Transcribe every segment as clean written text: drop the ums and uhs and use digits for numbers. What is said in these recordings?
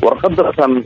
Warqadatan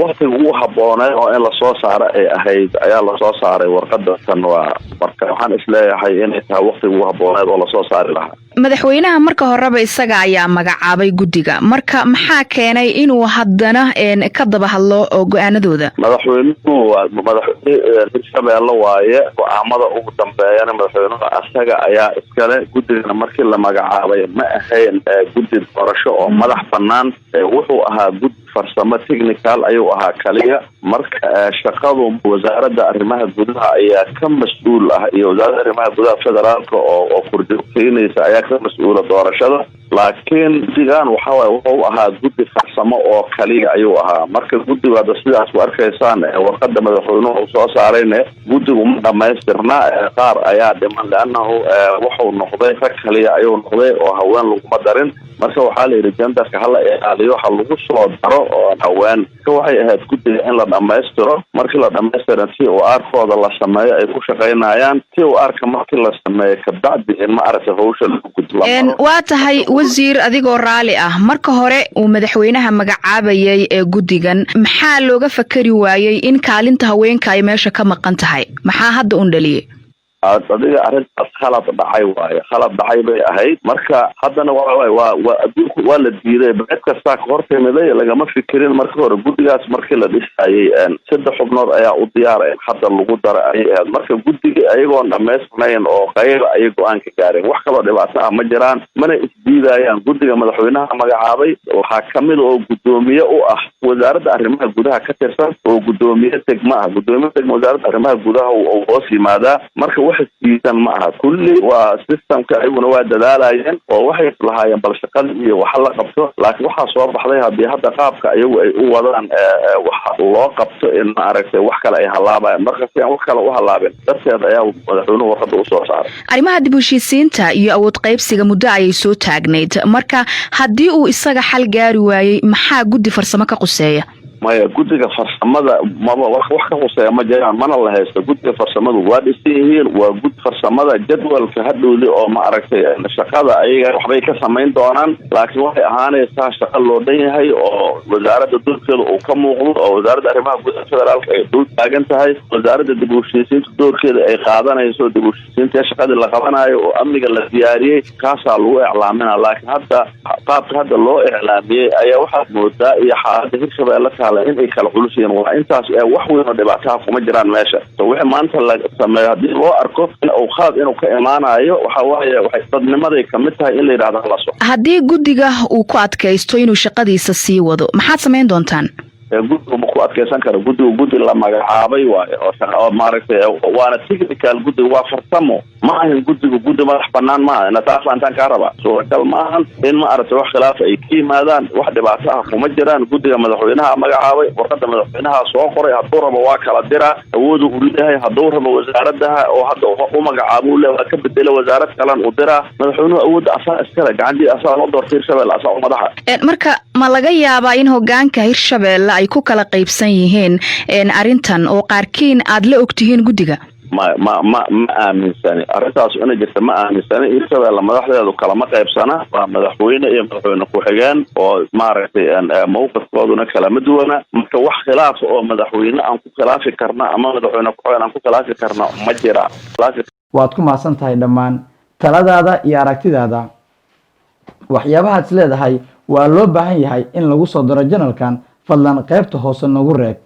waktiga ugu habooneed oo in lasoo saaro ay ahayd ayaa lasoo saaray warqadatan. Waa marka waxaan isleeyahay inay tahay waktiga ugu habooneed oo lasoo saari lahaa. Madaxweynaha marka horeba isaga ayaa magacaabay guddiga. Marka maxaa keenay inuu haddana ka daba hadlo oo go-aanadooda? Madaxweynuhu waa madaxweyne Hirshabeelle waaye. Go-aamada ugu dambeeyana madaxweynuhu asaga ayaa iskale. Guddigana markii la magacaabay ma ahayn guddi doorasho oo madax banaan. Wuxuu ahaa guddi farsamo, technical ayuu ahaa kaliya. Marka shaqadu Wasaaradda Arrimaha Gudaha ayaa ka mas-uul ah iyo Wasaaradda Arrimaha Gudaha federaalka oo korjoogteynaysa ayaa ka mas-uula doorashada. Laakiin guddigan waxawaay wuxuu ahaa guddi farsamo oo kaliya ayuu ahaa. Marka guddigu hadda sidaas u arkaysaan, warqada madaxweynuhu uu soo saarayne, guddigu ma dhamaystirna, qaar ayaa dhiman, leannahu wuxuu noqday rag kaliya ayuu noqday oo haween laguma darin. Marka waxaa la yidhi genderka hala ilaaliyo, ha lagu soo daro oo haween. Waxay ahayd guddiga in la dhamaystiro. Markii la dhamaystira, TOR-kooda la sameeyo ay ku shaqaynayaan. TOR-ka markii la sameeyo kabacdi in, ma aragtay, hawsha lagu gudlo. Waa tahay, wasiir, adigoo raali ah, marka hore uu madaxweynaha magacaabayay ee guddigan, maxaa looga fakari waayey in kaalinta haweenka ay meesha ka maqan tahay? Maxaa hadda un dhaliyey? Adiga arrintaas khalad dhacay waaye, khalad dhacay bay ahayd. Marka haddana waa waa adduunku waa la diiday, cid kastaa ka hor timiday. Lagama fikirin marka hore. Guddigaas markii la dhisayay, 3 xubnood ayaa u diyaara in hadda lagu dara ayay ahayd. Marka guddigii ayagoon dhamaystirnayn oo qayba ayay go-aan ka gaareen. Wax kaloo dhibaato ah ma jiraan, mana isdiidayaan. Guddiga madaxweynaha magacaabay waxaa kamid oo guddoomiye u ah Wasaaradda Arrimaha Gudaha ka tirsan oo guddoomiye degma ah. Guddoomiye degma Wasaaradda Arrimaha Gudaha uu hoos yimaadaa. Marka wax isdiidan ma aha, kulli waa systemka. Ayaguna waa dadaalayeen oo waxay lahaayeen bal shaqada iyo waxa la qabto, laakiin waxaa soo baxday haddii hadda qaabka ayagu ay u wadaan wax loo qabto in, ma aragtay, wax kale ay halaabayaan. Marka si aan wax kale u halaabin darteed ayaa madaxweynuhu warqada usoo saaray. Arrimaha dib u heshiisiinta iyo awood qaybsiga muddo ayay soo taagnayd. Marka haddii uu isaga xal gaari waayey, maxaa guddi farsamo ka quseeya? Maya, guddiga farsamada maba wax ka khuseeya ma jiraan, mana la haysto. Guddiga farsamadu waa dhisan yihiin, waa guddi farsamada. Jadwalka hadhowdi oo, ma aragtay, shaqada ayaga waxbay ka samayn doonaan, laakiin waxay ahaanaysaa shaqo loo dhan yahay oo wasaaradda doorkeeda uu ka muuqdo, oo Wasaaradda Arrimaha Gudaha federaalka ay dul taagan tahay, wasaaradda dib u heshiisiinta doorkeeda ay qaadanayso, dib u heshiisiinta shaqadii la qabanayo oo amniga la diyaariyey, kaasaa lagu iclaamina. Laakiin hadda qaabka hadda loo iclaamiyey ayaa waxaad moodaa iyo xaaladda Hirshabeelle taala in ay kala culus yihiin. Waa intaas ee wax weyn oo dhibaataha kuma jiraan meesha. So wixii maanta la sameeyo, haddii loo arko in uu khalad inuu ka imaanayo, waxa waaye waxay dadnimaday kamid tahay in la yidhahdo hala soco. Haddii guddiga uu ku adkaysto inuu shaqadiisa sii wado, maxaad samayn doontaan? Guddigu ma ku adkaysan karo. Guddigu guddi la magacaabay waayo oo, maaragtay, waana technical. Guddigu waa farsamo, ma ahin guddigu guddi madax banaan maaha. Ina taas intaan kaa rabaa, suuragal ma ahan in, ma aragtay, wax khilaaf ay ka yimaadaan. Wax dhibaato ah kuma jiraan. Guddiga madaxweynaha magacaabay, warqada madaxweynaha soo qoray. Hadduu rabo waa kala diraa, awoodu u leeyahay. Hadduu rabo wasaaradaha oo hadda u magacaabo le waa ka bedela, wasaarad kalan u diraa. Madaxweynuhu awoodda asaa iskale, gacantii asaa loo doortay, Hirshabelle asaa u madaxa. Marka ma laga yaabaa in hogaanka Hirshabelle ay ku kala qaybsan yihiin arrintan oo qaarkiin aad la ogtihiin guddiga? Ma aaminsani arrintaas inay jirta, ma aaminsani. Hirshabelle madaxdeedu kalama qaybsana. Waa madaxweyne iyo madaxweyne ku-xigeen oo, maaragtay, mawqifkooduna kalama duwana. Marka wax khilaaf oo madaxweyne aan ku khilaafi karna ama madaxweyne ku-xigeen aan ku khilaafi karna ma jira. Waad ku mahadsan tahay dhammaan taladaada iyo aragtidaada. Waxyaabahaad is leedahay waa loo baahan yahay in lagu soo daro channelkan, fadlan qaybta hoose nagu reeb.